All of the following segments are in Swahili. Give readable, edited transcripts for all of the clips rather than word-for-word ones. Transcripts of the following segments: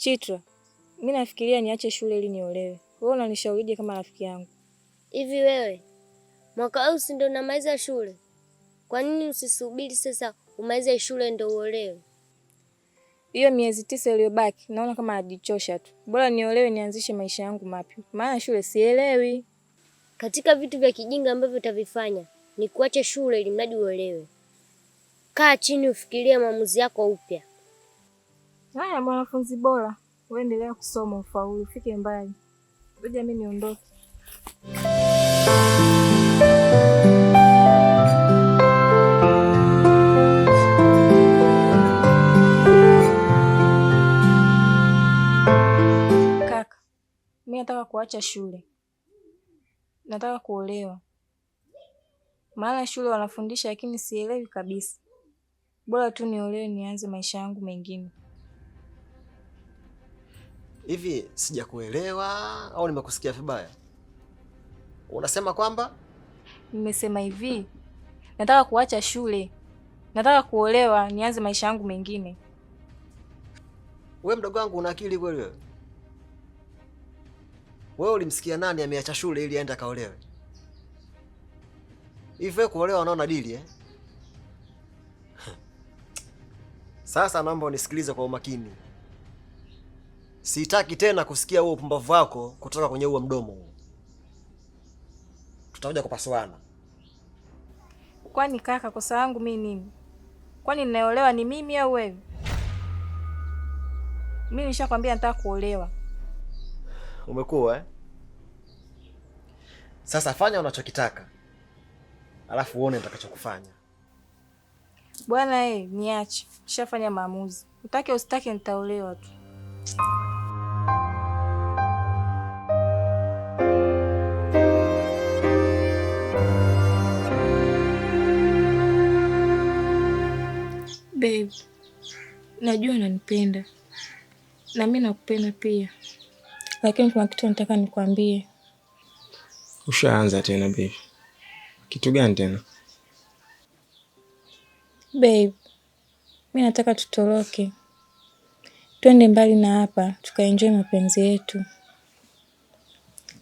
Chitra, mi nafikiria niache shule ili niolewe. Wewe unanishaurije kama rafiki yangu? Hivi wewe mwaka huu si ndio unamaliza shule? Kwa nini usisubiri sasa umalize shule ndio uolewe? Hiyo miezi 9 iliyobaki naona kama najichosha tu. Bora niolewe nianzishe maisha yangu mapya, maana shule sielewi. Katika vitu vya kijinga ambavyo utavifanya ni kuacha shule ili mradi uolewe. Kaa chini ufikirie maamuzi yako upya. Haya, mwanafunzi bora, wewe endelea kusoma ufaulu, ufike mbali. Ngoja mimi niondoke. Kaka, mimi nataka kuacha shule. Nataka kuolewa. Maana shule wanafundisha lakini sielewi kabisa. Bora tu niolewe nianze maisha yangu mengine. Hivi sijakuelewa au nimekusikia vibaya? Unasema kwamba? Nimesema hivi, nataka kuacha shule. Nataka kuolewa nianze maisha yangu mengine. Wewe mdogo wangu una akili kweli wewe? Wewe ulimsikia nani ameacha shule ili aende akaolewe? Hivi wewe kuolewa unaona dili? Sasa naomba unisikilize kwa umakini. Sitaki tena kusikia huo upumbavu wako kutoka kwenye huo mdomo huo. Tutakuja kupasuana. Kwani kaka, kosa langu mimi nini? Kwani ninaolewa ni mimi au wewe? Mimi nishakwambia nataka kuolewa. Umekuwa? Sasa fanya unachokitaka. Alafu uone nitakachokufanya. Bwana niache. Nishafanya maamuzi. Utake usitake nitaolewa tu. Babe, najua unanipenda. Na mimi nakupenda pia. Lakini kuna kitu nataka nikwambie. Ushaanza tena babe. Kitu gani tena? Babe, mimi nataka tutoroke. Twende mbali na hapa, tukaenjoy mapenzi yetu.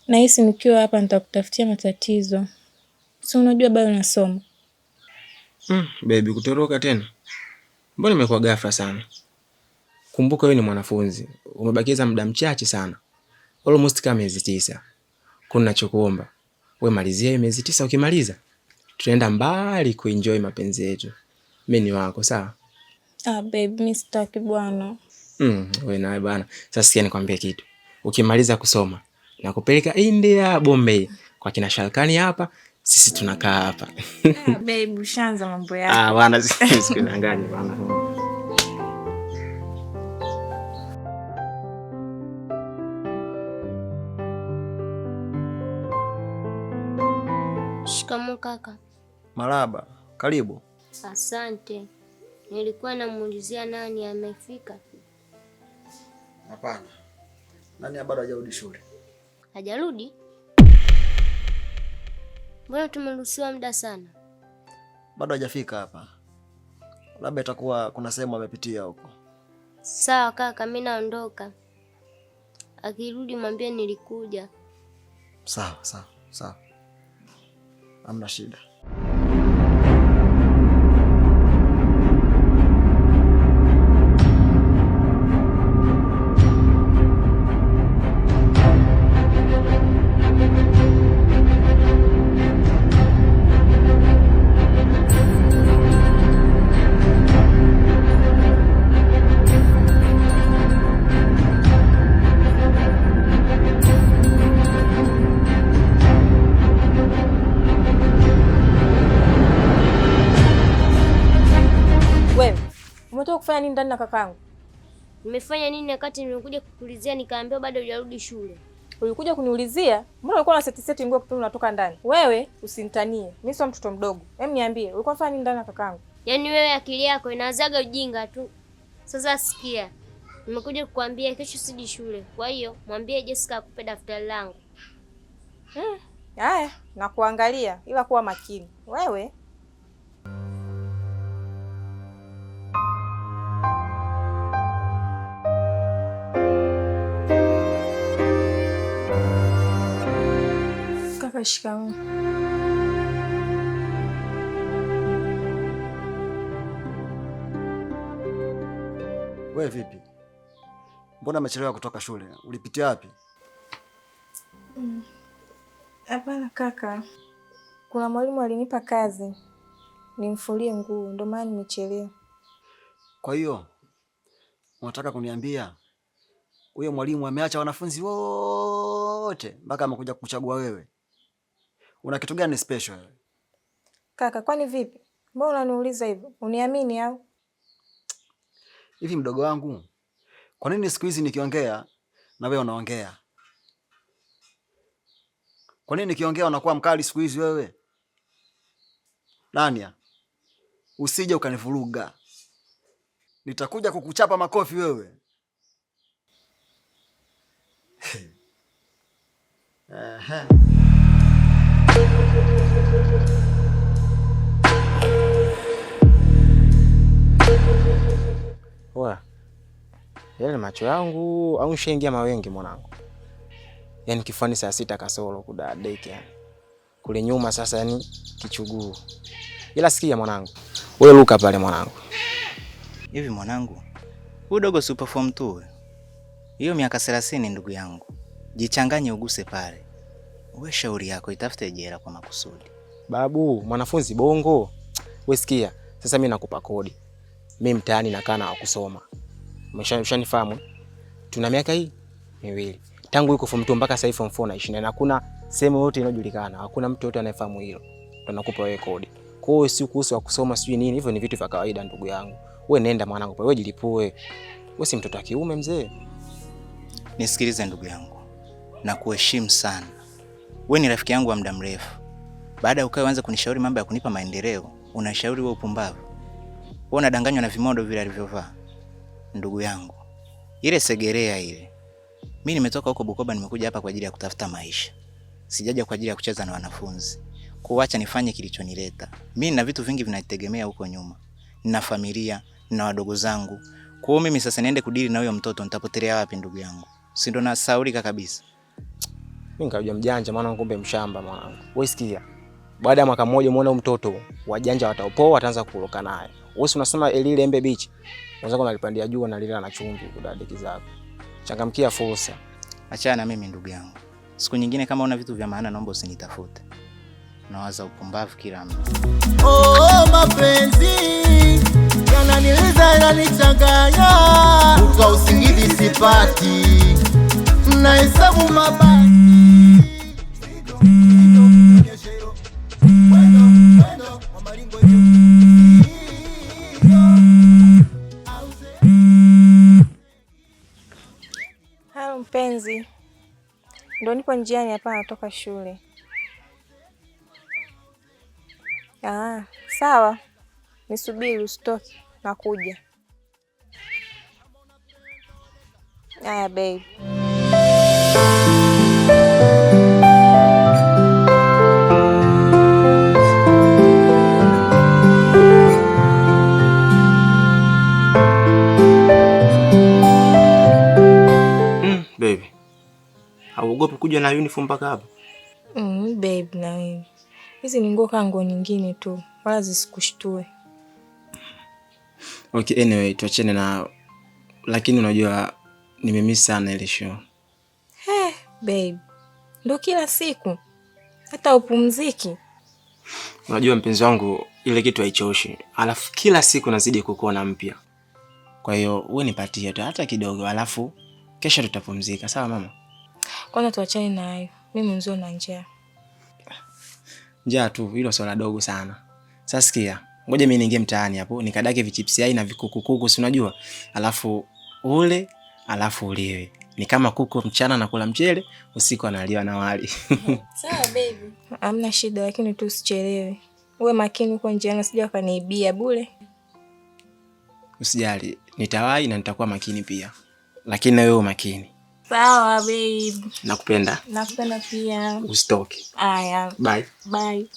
Nahisi nikiwa hapa nitakutafutia matatizo. Si unajua bado nasoma. Baby, kutoroka tena? Mbona imekuwa ghafla sana? Kumbuka wewe ni mwanafunzi, umebakiza muda mchache sana. Almost kama miezi 9. Kuna ninachokuomba, wewe malizia hiyo miezi 9, ukimaliza tutaenda mbali kuenjoy mapenzi yetu. Mimi ni wako, sawa? Babe, mimi sitaki bwana. Wewe nawe bwana. Sasa sikia nikwambie kitu. Ukimaliza kusoma na kupeleka India Bombay kwa kina Shalkani hapa, sisi tunakaa hapa. Babe, ushaanza mambo yako. Bwana, sikudanganye bwana. Shikamoo kaka. Marhaba, karibu. Asante. Nilikuwa namuulizia nani amefika. Hapana. Nani bado hajarudi shule? Hajarudi? Mbona tumeruhusiwa muda sana? Bado hajafika hapa. Labda itakuwa kuna sehemu amepitia huko. Sawa kaka, mimi naondoka. Akirudi mwambie nilikuja. Sawa, sawa, sawa. Hamna shida. Kufanya nini ndani na kakaangu? Nimefanya nini wakati nimekuja kukuulizia nikaambiwa bado hujarudi shule? Ulikuja kuniulizia? Mbona ulikuwa na seti seti nguo kipindi unatoka ndani? Wewe usinitanie. Mimi sio mtoto mdogo. Hem, niambie, ulikuwa unafanya nini ndani na kakaangu? Yaani wewe akili yako inazaga ujinga tu. Sasa sikia. Nimekuja kukuambia kesho siji shule. Kwa hiyo mwambie Jessica akupe daftari langu. Haya, nakuangalia ila kuwa makini. Wewe Kaka, shikamoo. Wewe vipi? Mbona umechelewa kutoka shule? Ulipitia wapi? Hapana kaka, kuna mwalimu alinipa kazi nimfulie nguo, ndio maana nimechelewa. Kwa hiyo unataka kuniambia huyo mwalimu ameacha wanafunzi wote mpaka amekuja kukuchagua wewe? Una kitu gani special wewe? Kaka, kwani vipi? Mbona unaniuliza hivyo? Uniamini au? Hivi mdogo wangu, kwa nini siku hizi nikiongea na wewe unaongea? Kwa nini nikiongea unakuwa mkali siku hizi wewe? Dania, usije ukanivuruga. Nitakuja kukuchapa makofi wewe. Aha. Oya, yale macho yangu au nishaingia mawengi mwanangu? Yaani kifuani saa 6 kasoro kudadeki yani. Kule nyuma sasa yani kichuguu. Ila sikia mwanangu, wewe luka pale mwanangu. Hivi mwanangu, huyu dogo super form 2. Hiyo miaka 30 ndugu yangu. Jichanganye uguse pale. Wewe shauri yako itafute jela kwa makusudi. Babu, mwanafunzi bongo. Wewe sikia, sasa mimi nakupa kodi. Mimi mtaani nakaa na kusoma. Umeshanifahamu? Tuna miaka hii miwili. Tangu yuko form 2 mpaka sasa hivi form 4 na 20 na hakuna sehemu yote inayojulikana. Hakuna mtu yote anayefahamu hilo. Ndio nakupa wewe kodi. Kwa hiyo si kuhusu wa kusoma sijui nini, hivyo ni vitu vya kawaida ndugu yangu. Wewe nenda mwanangu, wewe jilipue. Wewe si mtoto wa kiume mzee. Nisikilize ndugu yangu. Nakuheshimu sana. Wewe ni rafiki yangu wa muda mrefu. Baada ya ukae uanze kunishauri mambo ya kunipa maendeleo, unashauri wewe upumbavu. Wewe unadanganywa na vimodo vile alivyovaa. Ndugu yangu, ile segerea ile. Mimi nimetoka huko Bukoba nimekuja hapa kwa ajili ya kutafuta maisha. Sijaja kwa ajili ya kucheza na wanafunzi. Kuacha nifanye kilichonileta. Mimi nina vitu vingi vinanitegemea huko nyuma. Nina familia, nina wadogo zangu. Kwa hiyo mimi sasa niende kudili na huyo mtoto nitapotelea wapi ndugu yangu? Si ndo nasaulika kabisa. Mimi nikajua mjanja maana kumbe mshamba mwanangu. Wewe sikia. Baada ya mwaka mmoja umeona mtoto wajanja wataopoa wataanza kuruka naye. Wewe si unasema elile embe bichi. Unaweza kunalipandia juu na lile na chumvi kudadeki zako. Changamkia fursa. Achana na mimi ndugu yangu. Siku nyingine kama una vitu vya maana naomba usinitafute. Nawaza upumbavu kila mtu. Oh, mapenzi yananiliza yananichanganya. Uka usingizi sipati. Nahesabu mabaki. Halo mpenzi. Ndio nipo njiani hapa natoka shule. Ah, sawa. Nisubiri usitoke, nakuja. Aya babe. Baby. Hauogopi kuja na uniform mpaka hapa? Babe na wewe. Hizi ni nguo kama nguo nyingine tu, wala zisikushtue. Okay, anyway, tuachane na, lakini unajua nimemiss sana ile show. Hey, babe. Ndio kila siku. Hata upumziki. Unajua mpenzi wangu ile kitu haichoshi. Alafu kila siku nazidi kukuona mpya. Kwa hiyo wewe nipatie tu hata kidogo alafu kesho tutapumzika. Sawa mama? Kwanza tuachane na hayo. Mimi mzee na njaa. Njaa tu, hilo swala dogo sana. Sasa sikia, ngoja mimi niingie mtaani hapo nikadake vichipsi yai na vikukukuku, si unajua? Alafu ule, alafu uliwe. Ni kama kuku mchana anakula mchele, usiku analiwa na wali. Sawa baby. Hamna shida lakini tu usichelewe. Uwe makini huko njiani usije ukaniibia bure. Usijali, nitawahi na nitakuwa makini pia. Lakini na wewe makini. Sawa babe. Nakupenda. Nakupenda pia. Usitoke. Aya. Bye. Bye.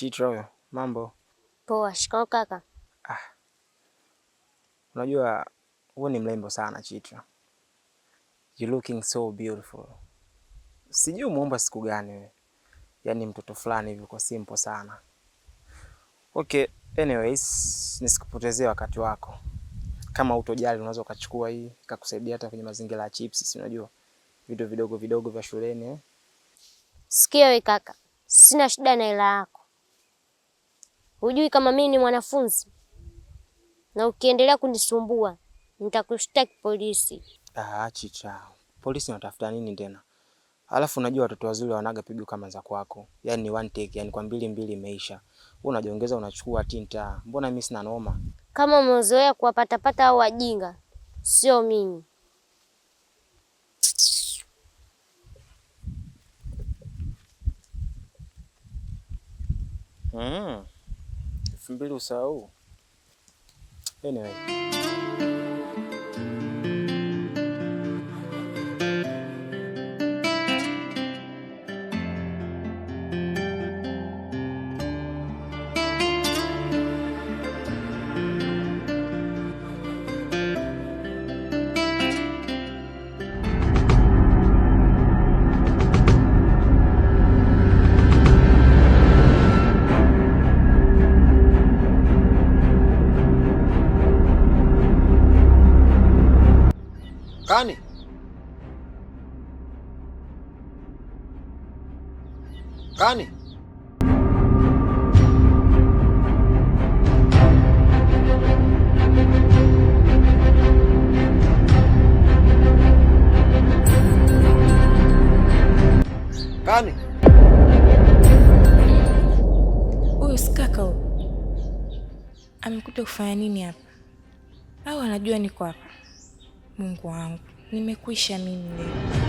Chitra huyo. Mambo? Poa. Shikamoo kaka. Ah. Unajua wewe ni mrembo sana Chitra. You looking so beautiful. Sijui umeomba siku gani wewe. Yaani mtoto fulani hivi uko simple sana. Okay, anyways, nisikupotezee wakati wako. Kama utojali unaweza ukachukua hii ikakusaidia hata kwenye mazingira ya chips, si unajua vitu vidogo vidogo vya shuleni eh? Sikia we kaka, sina shida na hela yako. Hujui kama mimi ni mwanafunzi? Na ukiendelea kunisumbua nitakushtaki polisi. Ah, Chitra, polisi wanatafuta nini tena? Alafu unajua watoto wazuri wanaga pigo kama za kwako. Yaani ni one take, yani kwa mbili mbili imeisha. Wewe unajiongeza unachukua tinta. Mbona mimi sina noma? Kama umezoea kuwapatapata au wajinga, sio mimi. 2000 usahau. Anyway. Kani? Kani? Kani? Huyu si kaka huyu. Amekuja kufanya nini hapa? Au anajua niko hapa? Mungu wangu, nimekwisha mimi leo.